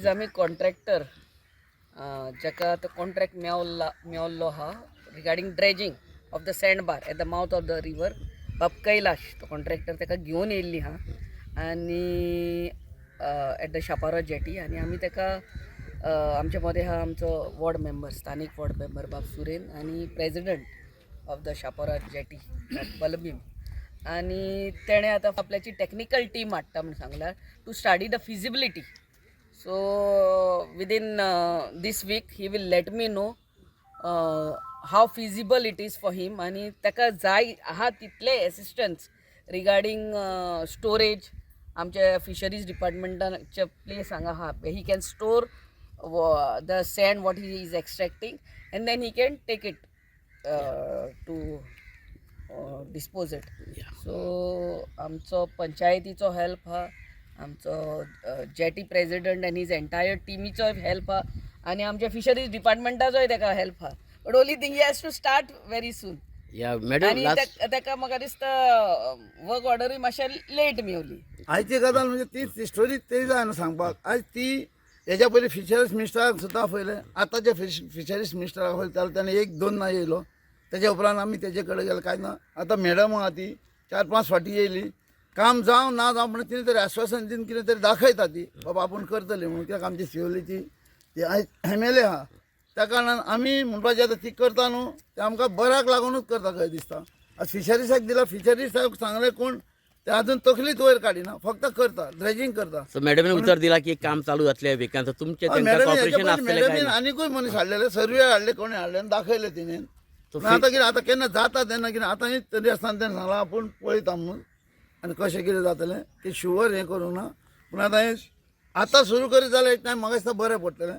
आयज आमी कॉन्ट्रॅक्टर जाका आतां कॉन्ट्रॅक्ट मेवला मेवल्लो आहा regarding dredging of the sand bar at the mouth of the river, बाब कैलाश तो कॉन्ट्रॅक्टर, ताका घेवन येयल्ली आहा आनी एट the Chapora jetty. आनी आमी ताका आमच्या मदें आहा आमचो वॉर्ड मेंबर, स्थानीक वॉर्ड मेंबर बाब सुरेन आनी president of the Chapora jetty बाब बलबीम. आनी तेणें आतां आपल्याची टॅक्निकल टीम हाडटा म्हूण सांगलां to study the feasibility. So within this week he will let me know how feasible it is for him. आनी ताका जाय आहा तितले एसिस्टन्स रिगार्डींग स्टोरेज, आमच्या फिशरीज डिपार्टमेंटाचे प्लेस हांगा आहा, he can store the sand what he is extracting and then he can take it to dispose it. So आमचो पंचायतीचो help आहा, आमचो jetty president and his entire टिमीचो help आहा आनी आमच्या fisheries डिपार्टमेंटाचोय ताका हेल्प आहा, but only thing, he has to start very soon. या madam. आनी लास्ट. ताका म्हाका दिसता वर्क ऑर्डरूय मातशें लेट मेवली. आयची गजाल म्हणजे ती स्टोरी ते जाय न्हू सांगपाक. आयज ती हेज्या पयलीं फिशरीज मिनिस्टराक सुद्दां आपयलें, आतांच्या फिशरीज मिनिस्टराक आपयलें जाल्यार ताणें एक दोन ना येयलो. तेज्या उपरांत आमी तेजे कडेन गेले, कांय ना. आतां मॅडम आहा, ती चार पांच फावटी येयली. काम जावं ना जावं, पण तिणें तरी आश्वासन दिवन कितें तरी दाखयता ती, बाबा आपूण करतली म्हणून. कित्याक आमची शिवोलेची ती आयज एमएलए आहा, त्या कारणान आमी म्हणपाचें, आतां ती करता न्हू, ते आमकां बऱ्याक लागूनच करता खंय दिसता. आतां फिशरीजाक दिला, फिशरीजाक सांगलें कोण ते अजून तकलीच वयर काडिना, फक्त करता, ड्रेजींग करता. सो मॅडमीन उतर दिला की काम चालू जातलें विकान, सो तुमचें हय, तांकां मॅडमीन कॉपरेशन हेच्या आसतलें काय मॅडमीन ना? आनिकूय मनीस हाडलेले, सर्वे हाडले, कोणी हाडले आनी दाखयले तिणें. So पूण आतां कितें, आतां केन्ना जाता तेन्ना कितें, आतां तरी आसतना तेणें सांगलां आपूण पळयता म्हणून आनी कशें कितें जातलें ते शुवर हें करूंक ना. पूण आतां हें आतां सुरू करीत जाल्यार एक टायम म्हाका दिसता बरें पडटलें.